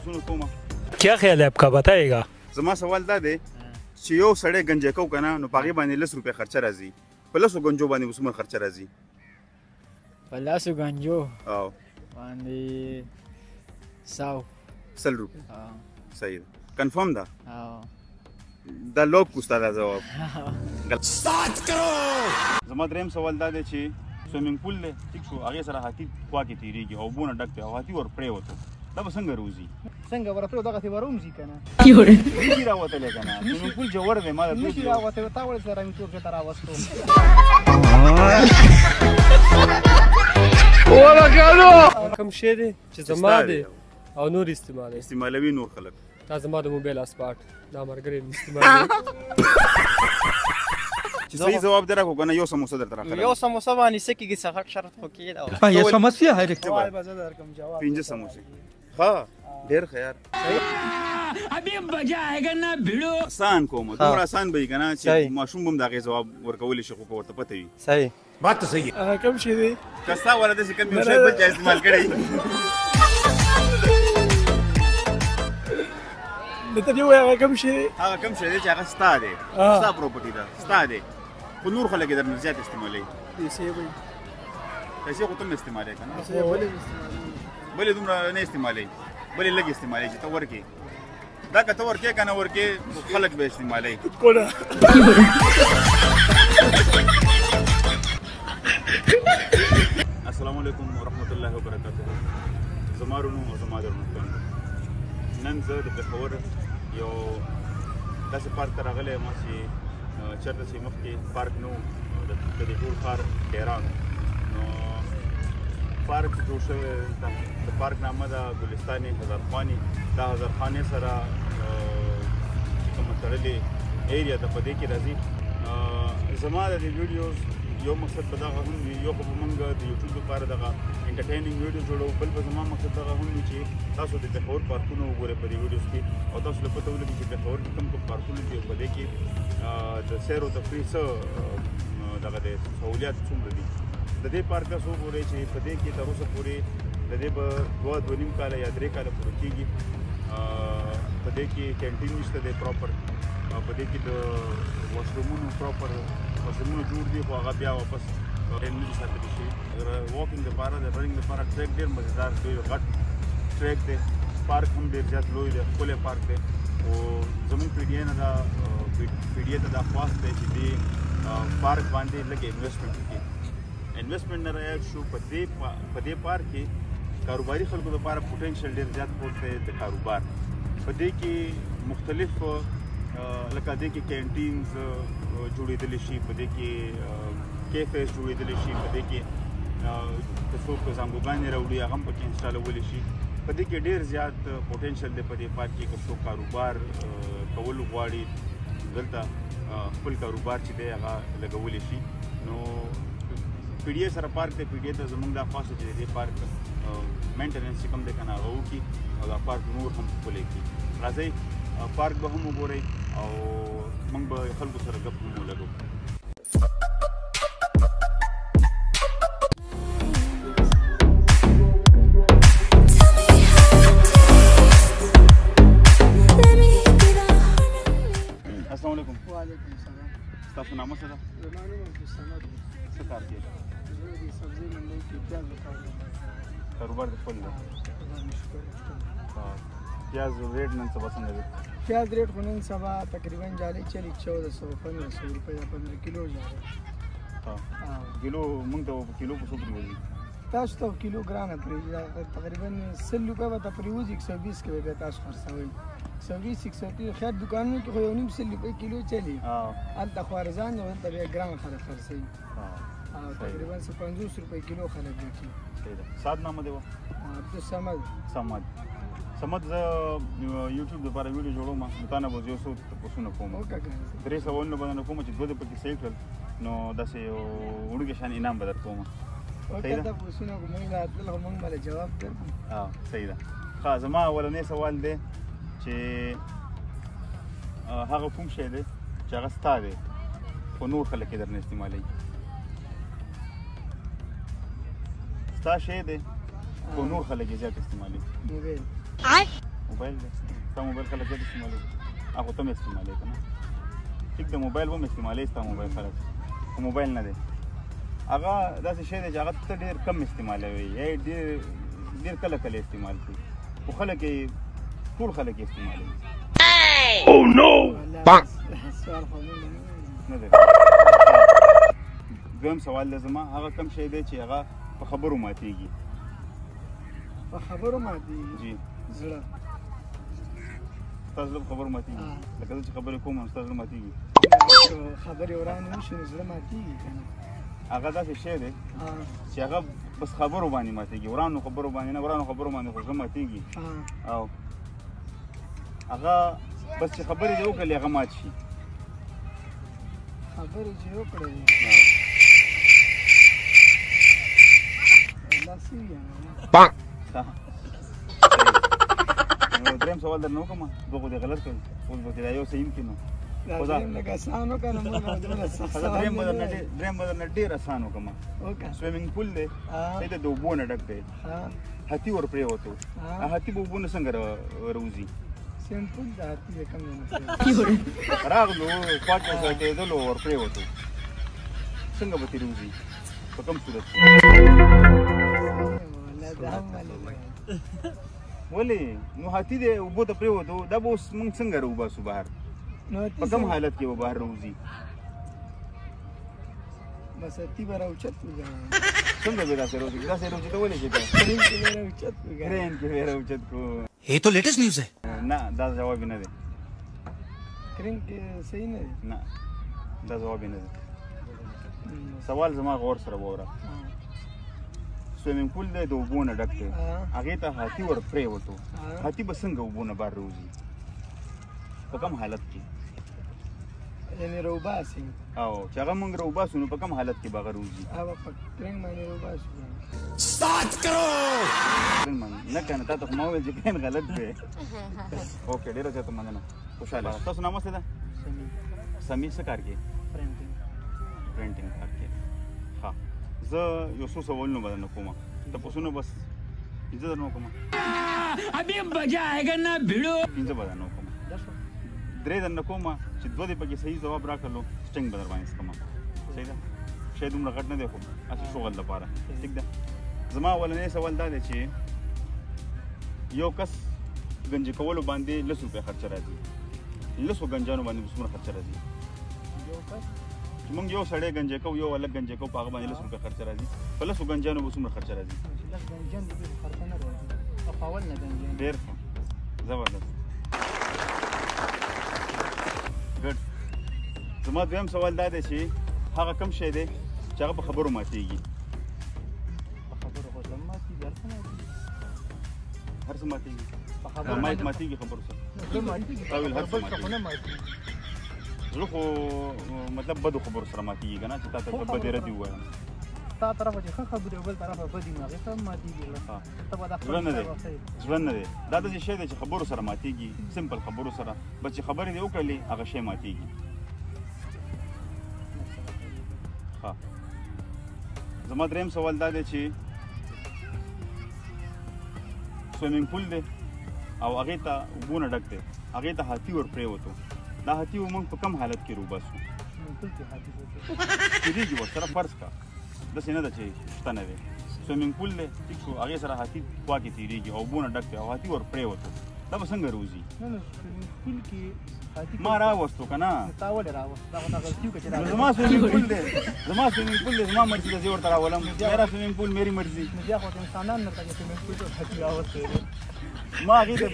تپوسونه کوم. क्या ख्याल है आपका बताएगा؟ زما سوال دا دی چې یو سړی ګنجی کو که نه، نو په هغې باندې 10 روپۍ خرچه راځي، په 10 ګنجو باندې به څومره خرچه راځي؟ په 10 ګنجو او باندې 100. 100 روپۍ. صحیح ده، کنفرم ده؟ او دا لوب کو ستا دا ځواب. 7 کروڑ. زما دریم سوال دا دی چې سویمنګ پول دی، ټیک شو، هغې سره هاتي خوا کې تېرېږي او اوبونه ډک دی او هاتي ور پرېوتو، دا به څنګه روځي؟ څنګه ورپرېوت؟ دغسې به رومځي که نه؟ نشي راوتلی که نه، سویمنګ پول ژور دی. ما د نشي راوتلی، تا ولې سره مې توپ ته راوستو؟ کوم شی دی چې زما دی او نور استعمالوي؟ استعمالوي نور خلک. دا زما د موبایل اسپاټ، دا ملګری مې استعمالوي. چې صحیح ځواب دی راکړو که نه، یو سموسه درته راخلم. یو سموسه باندې څه کېږي؟ څه غټ شرط خو کېده. یہ سمسیا ہے. سوال به زه درکړم جواب. 5 سموسې. ښه، ډېر ښه یار. ابھی مزه آئے گا نا بھیڑو. اسان کوم، دومره اسان به وي که نه چې ماشوم به هم د هغې ځواب ورکولی شي، خو که ورته پته وي. صحیح بات تو صحیح ہے. هغه کوم شی دی؟ که ستا والا داسې کوم یو شی بل چا استعمال کړی؟ نو ته دې ووایه هغه کوم شی دی؟ هغه کوم شی دی چې هغه ستا دی، ستا پراپرټي ده، ستا دی، خو نور خلک یې درنه زیات استعمالوي؟ پیسې به وي. پیسې خو ته هم استعمالوې که نه؟ پیسې ولې استعمالوي؟ بلې دومره نه استعمالوي، بلې لږ استعمالوي چې ته ورکې. دا که ته ورکې که نه ورکې، خلک به استعمالوي. کونه. السلام علیکم ورحمت الله وبرکاته. زما ورونو او زما درنو خویندو، نن زه د پېښور یو داسې پارک ته راغلی یم چې چېرته چې مخکې پارک نه و، د دې ټول ښار حیران و. نو پارک چې جوړ شوی دلته، د پارک نامه ده ګلستان هزارخواني. دا هزارخانې سره چې کومه تړلې ایریا ده په دې کې راځي. زما د دې ویډیوز یو مقصد به دغه هم وي، یو خو به موږ د یوټیوب لپاره دغه انټرټینینګ ویډیو جوړو، بل به زما مقصد دغه هم وي چې تاسو د پېښور پارکونه وګورئ په دې ویډیوز کې، او تاسو له پته ولګي چې پېښور کې کوم کوم پارکونه دي او په دې کې د سیر او تفریح څه دغه دی، سهولیات څومره دي. د دې پارک تاسو وګورئ چې په دې کې تر اوسه پورې د دې به 2 2.5 کاله یا 3 کاله پوره کېږي. په دې کې کینټین نشته دی پراپر، په دې کې د واشرومونو پراپر واشرومونه جوړ دي، خو هغه بیا واپس نه دي ساتلی شوي. د واکینګ دپاره، د رننګ دپاره ټریک ډېر مزیدار، ډېر غټ ټریک دی. پارک هم ډېر زیات لوی دی، ښکلی پارک دی. خو زموږ پي ډي ای نه دا پي ډي ای ته دا خواست دی چې دې پارک باندې لږ انویسټمنټ وکړي. انویسټمنټ نه رایاد شو، په دې پارک کې کاروباري خلکو دپاره پوټینشل ډېر زیات پروت دی د کاروبار. په دې کې مختلف لکه دې کې کینټینز جوړېدلی شي، په دې کې کیفیز جوړېدلی شي، په دې کې که څوک زانګوګانې راوړي هغه هم پکې انسټالولی شي. په دې کې ډېر زیات پوټینشل دی په دې پارک کې. که څوک کاروبار کول غواړي دلته خپل کاروبار چې دی هغه لګولی شي. نو پي ډي ای سره پارک دی، پي ډي ای ته زموږ دا خواست چې د دې پارک مینټیننس چې کوم دی که نه هغه وکړي او دا پارک نور هم ښکلی کړي. راځئ پارک به هم وګورئ او موږ به خلکو سره ګپ هم ولګو. السلام علیکم. وعلیکم السلام. ستاسو نامه څه ده؟ زما نوم عبدالصمد دی. څه کار کوې؟ زه د سبزۍ منډۍ کې پیازو کار کوم. کاروبار دې خپل دی؟ خدای مې شکر خپل. پیاز ریټ نن سبا څنګه دی؟ پیاز ریټ خو نن سبا تقریبا جالې چلي 1400 1500 روپۍ 15 کیلو جالې. کیلو موږ ته په کیلو په څو پرېوځي؟ تاسو ته کیلو ګرانه پرېوځي، تقریبا 100 روپۍ به ته پرېوځي، 120 کې به بیا تاسو خرڅوئ. 120 130. خیر دوکانونو کې خو 1.5 روپۍ کیلو چلي، هلته خو ارزان دی، هلته بیا ګران خلک خرڅوي. او تقریبا څه 50 روپۍ کیلو خلک ګټي. صحیح ده. ساد نامه دی وه؟ عبدالصمد. صمد. صمد، زه یوټیوب دپاره ویډیو جوړوم، نو تا نه به زه یو څو تپوسونه کوم. وکړه که نه. 3 سوالونه به درنه کوم چې 2 دې پکې صحیح کړل نو داسې یو وړوکی شان انعام به درکوم. وکړه تپوسونه، خو موږ راتلل خو موږ به له جواب درکړو. صحیح ده. ښه، زما اولنی سوال دی چې هغه کوم شی دی چې هغه ستا دی خو نور خلک یې درنه استعمالوي؟ ستا شی دی خو نور خلک یې زیات استعمالوي. موبایل. موبایل دی. ستا موبایل خلک زیات استعمالوي. هغه ته هم استعمالوي که نه؟ ټیک ده، موبایل هم استعمالوي ستا موبایل خلک، خو موبایل نه دی. هغه داسې شی دی چې هغه ته ډېر کم استعمالوي، یا یې ډېر ډېر کله کله استعمال کړي، خو خلک یې ټول خلک یې استعمالوي. سوال خو نه دی. دویم سوال دی زما، هغه کوم شی دی چې هغه په خبرو ماتېږي؟ په خبرو ماتېږي؟ جی. زړه. ستا زړه په خبرو ماتېږي؟ لکه زه چې خبرې کوم نو ستا زړه ماتېږي؟ خبرې ورانې وشي نو زړه ماتېږي که نه. هغه داسې شی دی چې هغه بس خبرو باندې ماتېږي، ورانو خبرو باندې نه، ورانو خبرو باندې خو زړه ماتېږي. او هغه بس چې خبرې دې وکړلې هغه مات شي. خبرې چې وکړلې الله څه وي. نو دریم سوال درنه وکړم، دوه خو دې غلط کړل، اوس به دا یو صحیح کړي. نو دریم لږ اسان وکړه، نو موږ دومره سخت سوال. دریم به درنه ډېر اسان وکړم. swimming pool دی، صحیح ده، د اوبو نه ډک دی، هاتي ور پرېوتو، هاتي به اوبو نه څنګه راوځي؟ swimming pool د هاتي د کوم ځای نه راغلو، خوا کې ورسره کېدلو، ور پرېوتو، څنګه به ترې وځي؟ په کوم صورت کې؟ ولې نو هاتي دی اوبو ته پرېوتو، دا به اوس موږ څنګه راوباسو بهر؟ په کوم حالت کې به بهر راوځي؟ بس هاتي به راوچت کړو. څنګه به داسې راوځي؟ داسې راوچت ولې شي؟ کرین کې به راوچت کړو. کرین کې به راوچت کړو. یہ تو لیٹسٹ نیوز ہے. نه، دا جواب نه دی. کرین کې صحیح نه دی؟ نه، دا جواب نه دی. سوال زما غور سره واوره. swimming pool دی، د اوبو نه ډک دی، هغې ته هاتي ور پرېوتو، هاتي به څنګه اوبو نه بهر راوځي؟ په کوم حالت کې؟ یعنې راوباسي؟ او چې هغه موږ راوباسو نو په کوم حالت کې به هغه راوځي؟ هغه په کرینګ باندې راوباسو. سټارټ کرو. کرین باندې نه که نه، تا ته خو ما وویل چې کرین غلط دی. okay، ډېره زیاته مننه، خوشحاله. ستاسو نام څه ده؟ سمي. سمي څه کار کوي؟ printing. printing کار کوي. ښه، زه یو څو سوالونه به درنه کوم، تپوسونه بس پنځه درنه وکړم. ابي مزه آئے گا نا بھیڑو. پنځه به درنه وکړم، درې درنه کوم، چې دوه دې پکې صحیح ځواب راکړلو سټینګ به در باندې څکم. صحیح ده؟ شی دومره غټ نه دی خو هسې شغل دپاره. ټیک ده. زما اولنی سوال دا دی چې یو کس ګنجي کولو باندې لس روپۍ خرچه راځي، لسو ګنجانو باندې به څومره خرچه راځي؟ یو کس چې موږ یو سړی ګنجی کوو، یو هلک ګنجی کوو، په هغه باندې لس روپۍ خرچه راځي، په لسو ګنجانو به څومره خرچه راځي؟ چې لس ګنجان دي به خرچه نه راځي، خو اول نه ګنجان. ډېر ښه، زبردست، ګډ. زما دویم سوال دا دی چې هغه کوم شی دی چې هغه په خبرو ماتېږي؟ په خبرو خو زړه ماتېږي، هر څه ماتېږي. هر څه ماتېږي؟ په خبرو مایک ماتېږي خبرو سره؟ زړه ماتېږي. تا ویل هر څه بل څه خو نه ماتېږي. زړه خو مطلب بدو خبرو سره ماتېږي که نه، چې تا ته بدې ردې ووایم. ستا طرفه چې ښه خبرې او بل طرفه بدې نو هغې ته هم ماتېږي زړه. ته به دا زړه نه دی، زړه نه دی، دا داسې شی دی چې خبرو سره ماتېږي، simple خبرو سره، بس چې خبرې دې وکړلې هغه شی ماتېږي. ښه، زما دریم سوال دا دی چې swimming pool دی او هغې ته اوبو نه ډک دی، هغې ته هاتي ور پرېوتو، دا هاتي موږ په کوم حالت کې راوباسو؟ swimming pool کې هاتي تېرېږي ورسره، فرض کړه داسې نه ده چې شته نه دی، swimming pool دی، ټیک شو، هغې سره هاتي خوا کې تېرېږي او اوبو نه ډک دی او هاتي ور پرېوتو، دا به څنګه راوځي؟ نه نه، swimming pool کې هاتي ما راوستو که نه؟ تا ولې راوست؟ دا خو تا غلطي وکړه چې نو زما swimming pool دی، زما swimming pool دی، زما مرضي ده، زه ورته راولم، میرا swimming pool میري مرضي. نو بیا خو انسانان نه ته swimming pool ته هاتي راوستی دی. ما هغې ته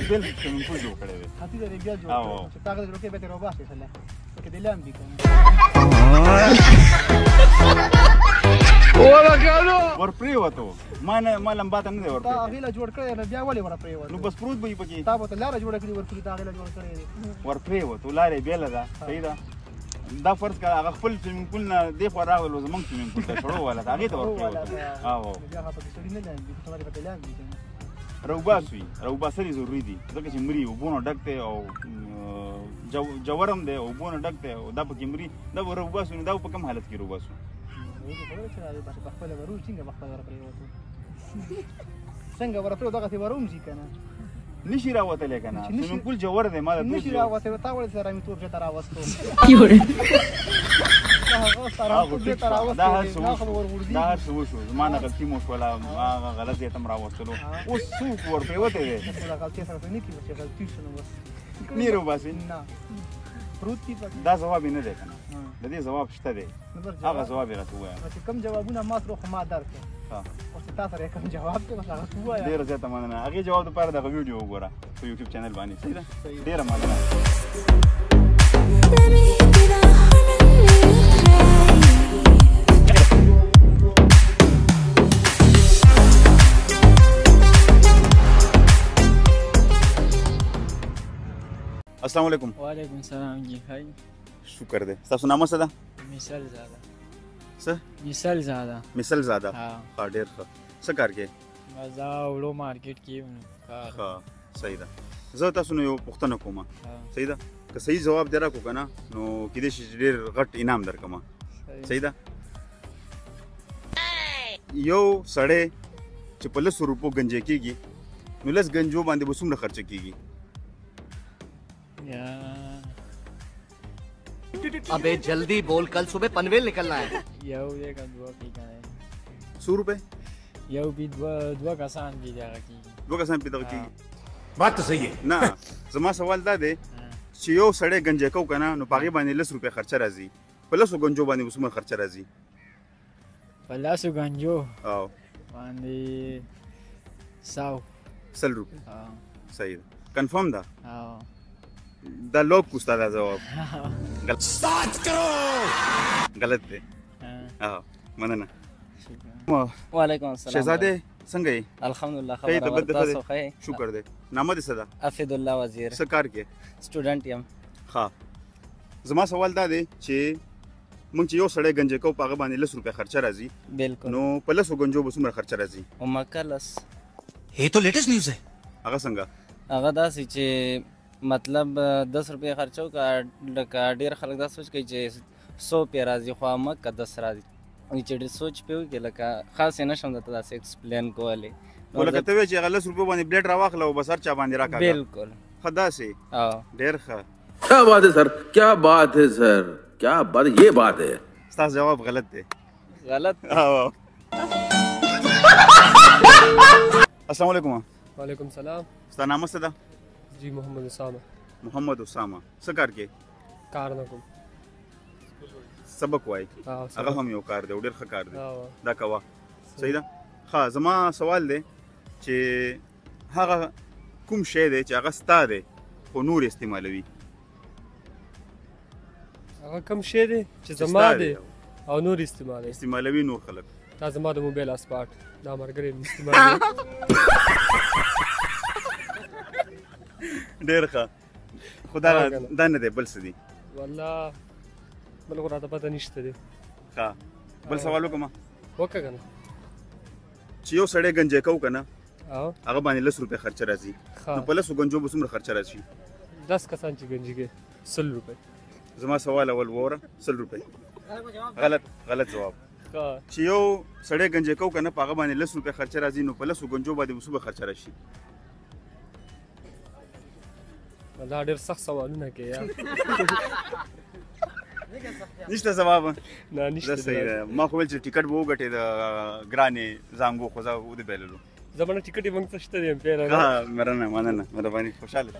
بېل swimming pool جوړ کړی دی. هاتي ته دې بیا جوړ کړی چې تا هغه جوړ کړی بیا ترې راوباسې سله پکې دې لامبي که نه. ور پرېوتو، ما نه، ما لمبا ته نه دی ور تا هغې له جوړ کړی نو بیا ولې ور پرېوتو؟ نو بس پروت به وي پکې. تا به ته لاره جوړه کړې ورکړي، تا هغې له جوړ کړی دی. ور پرېوتو، لاره یې بېله ده. صحیح ده. دا فرض کړه هغه خپل swimming pool نه دې خوا راغلو، زموږ swimming pool ته سړو والا ته هغې ته ور پرېوتو. او بیا هغه پکې سړي نه لامبي، ته ولې پکې لامبي که نه؟ راوباسو یې، راوباسل یې ضروري دي، ځکه چې مري، اوبو نه ډک دی او جوور هم دی، اوبو نه ډک دی او دا پکې مري، دا به راوباسو نو دا به په کوم حالت کې راوباسو؟ په خپله به روز څنګه په خپله ور پرېوتو؟ څنګه ور پرېوتو دغسې به روم ځي که نه؟ نشي راوتلی که نه؟ سویمنګ پول ژور دی، ما د نشي راوتی. تا ولې سره مې تور ځای ته راوستو؟ دا هر څه وشو، زما نه غلطي مو شوله، هغه غلط ځای ته م راوستلو. اوس څوک ورپرېوتی دی؟ غلطي سره نه کېږي، چې غلطي شو نو بس نه راوباسي. نه پروت دي پکې. دا ځواب یې نه دی که نه؟ د دې ځواب شته دی، هغه ځواب یې راته ووایه. چې کوم جوابونه ما سره خو ما درکړه، اوس تا سره کوم جواب دی بس هغه ووایه. ډېره زیاته مننه. هغې جواب دپاره دغه ویډیو وګوره په یوټیوب چینل باندې. صحیح ده؟ ډېره مننه. السلام علیکم. وعلیکم السلام جی. های شکر دی. ستاسو نامه څه ده؟ مثال زاده. څه؟ مثال زاده. مثال زاده. ښه، ډېر ښه. څه کار کوې؟ زه وړو مارکیټ کې یم. ښه، صحیح ده. زه تاسو نه یو پوښتنه کوم، صحیح ده؟ که صحیح ځواب دې راکړو که نه نو کېدای شي چې ډېر غټ انعام درکړم. صحیح ده؟ یو سړی چې په لسو روپو ګنجی کېږي نو لس ګنجو باندې به څومره خرچه کېږي؟ अबे जल्दी बोल، कल सुबह पनवेल निकलना है. یو دی که دوه پی که نه؟ څو روپۍ؟ یو پی دوه کسان پی دغه کېږي. دوه کسان پی دغه کېږي. بات تو صحیح ہے. نه، زما سوال دا دی چې یو سړی ګنجی کو که نه نو په هغې باندې لس روپۍ خرچه راځي، په لسو ګنجو باندې به څومره خرچه راځي؟ په لسو ګنجو او باندې 100 روپۍ. صحیح ده، کنفرم ده؟ دا لوک کو ستا دا ځواب سٹارٹ کرو. غلط دی. مننه. وعلیکم السلام. شهزاده څنګه یې؟ الحمدلله ښه، برابر. تاسو ښه یې؟ شکر دی. نامه دې څه ده؟ افید الله وزیر. څه کار کوې؟ سټوډنټ یم. ښه، زما سوال دا دی چې موږ چې یو سړی ګنجی کوو په هغه باندې لس روپۍ خرچه راځي، بالکل، نو په لسو ګنجو به څومره خرچه راځي؟ همکه لس. یہ تو لیټسټ نیوز ہے. هغه څنګه؟ هغه داسې چې مطلب 10 روپۍ خرچو که لکه ډېر خلک دا سوچ کوي چې 100 روپۍ راځي، خو همکه 10 راځي. چې ډېر سوچ پې وکړي لکه خاص یې نه شم درته داسې اکسپلین کولی. خو لکه ته وایې چې هغه لس روپۍ باندې بلیټ راواخله او بس هر چا باندې راکاږه. بالکل. ښه داسې؟ ډېر ښه. کیا بات ہے سر، کیا بات ہے سر، کیا بات، یہ بات ہے. ستاسو جواب غلط دی. غلط؟ السلام علیکم. وعلیکم السلام. ستا نامه څه ده؟ جی محمد اسامه. محمد اسامه. څه کار کوې؟ کار نه کوم. سبق وایې؟ هغه هم یو کار دی او ډېر ښه کار دی، دا کوه. صحیح ده؟ ښه، زما سوال دی چې هغه کوم شی دی چې هغه ستا دی خو نور استعمالوي؟ هغه کوم شی دی چې زما دی او نور استعمالوي؟ استعمالوي نور خلک. دا زما د موبایل اسپاټ، دا ملګری مې استعمالوي. ډېر ښه، خو دا دا نه دی، بل څه دی؟ والله بل خو راته پته نشته دی. ښه، بل سوال وکړم؟ وکړه که نه. چې یو سړی ګنجی کوو که نه هغه باندې لس روپۍ خرچه راځي، نو په لسو ګنجو به څومره خرچه راشي؟ 10 کسان چې ګنجي کوي 100 روپۍ. زما سوال اول ووره. 100 روپۍ. غلط، غلط ځواب. چې یو سړی ګنجی کوو که نه په هغه باندې لس روپۍ خرچه راځي، نو په لسو ګنجو باندې به څومره خرچه راشي؟ دا ډېر سخت سوالونه کوې یار. نشته ځواب؟ نه نشته. صحیح ده. ما خو ویل چې ټیکټ به وګټې د ګرانې زانګو، خو زه ودې بایللو. زموږ ټیکټ یې موږ ته شته دی. مننه، مننه، مهرباني. خوشحاله.